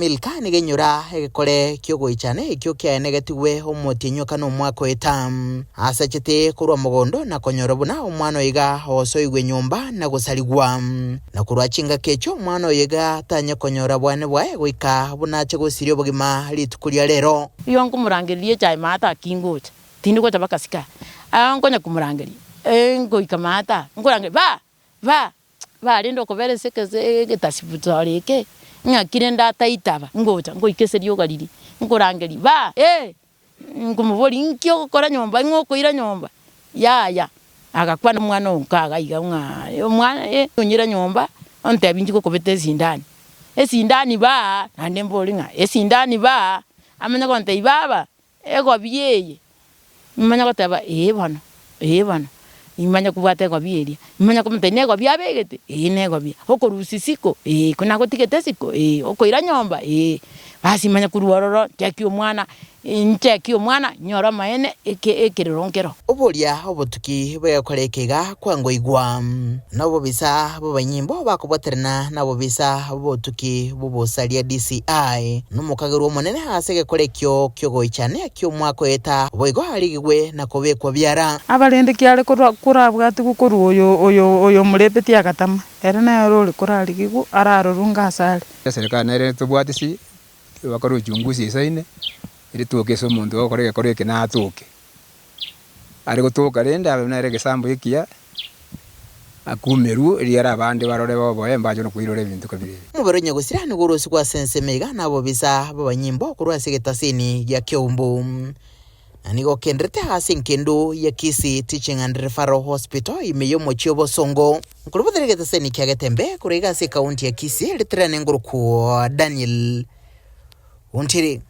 Milka nigo enyora egekore ki'ogoichana ekio kiaenegetigwe omotienyi o kane omwaka o Etamu. Asachete korwa mogondo na konyora buna omwana oyo iga osoigwe nyomba na gosarigwa. Na korwa chingaki echio omwana oyo iga tanye konyora bwane bwaye goika buna ache gosiria obogima rituko ria rero. Igo nkomorangereria echaye maate aa kingocha, tindi gocha mpaka sika aa nkonya komorangeria, ngoika maate aa, nkorangeria baa! Baa! Barende okobera ase egetasibutori eke, ng'aki rende ataitaba, ngocha ngoika ase rioga riria, nkorangeria, Baa! Ee! Nkomoboria, Inki ogokora nyomba? Ing'o okoira nyomba? Yaya. Agakwana omwana oo nkaga iga ng'a omwana eh, onyira nyomba, ontebia inche gokobeta esindani. Esindani baa! Naende mbori ng'a esindani baa! Amanye gontebia baba, Egobia eye, nimanye goteba ee bono, ee bono, nimanye kobwata egobia eria, nimanye komotebia negobia abegete? Ee negobia, okorusia isiko? Ee, ko nagotigete isiko? Ee, okoira nyomba? Ee, basi nimanye korwa ororo ncheki omwana, ncheki omwana nyore amaene eke ekerero nkero. Oboria obotuki bw'egekora eke iga kwangoigwa, na obobisa bw'abanyimbo bakobwaterana nabobisa bw'obotuki bw'obosaria DCI, na omokagerwa omonene ase egekora ekio ki'ogoichania ki'omwaka oeta, boigo arigigwe na kobekwa biara. Abarende kiare korwa korabwatigwe korwa oyo oyo oyomorepeti agatama, ere nere ore korarigigwe ararorwe ng'ase are. Eserekari nere tobwatisi, bakore uchunguzi eisaine, eritoke ase omonto ogokora egekora eke natoke. Are gotoka rende abe nere egesambo ekiya, akumerwe, rigiya abande barore boboe mbache nokoirora ebinto kabira ebi. Omobere o nyagosira nigo orosigwe ase ensemo iga nabobisa b'abanyimbo korwa ase egetasini gia Keumbu, na nigo okenderete ase engendu ya Kisii Teaching and Referral Hospital ime y'omochie o Bosongo. Nkorobotera egetaseni kia Getembe korwa iga ase ekaunti ya Kisii, ritirane ngorokwo Daniel Ontiri.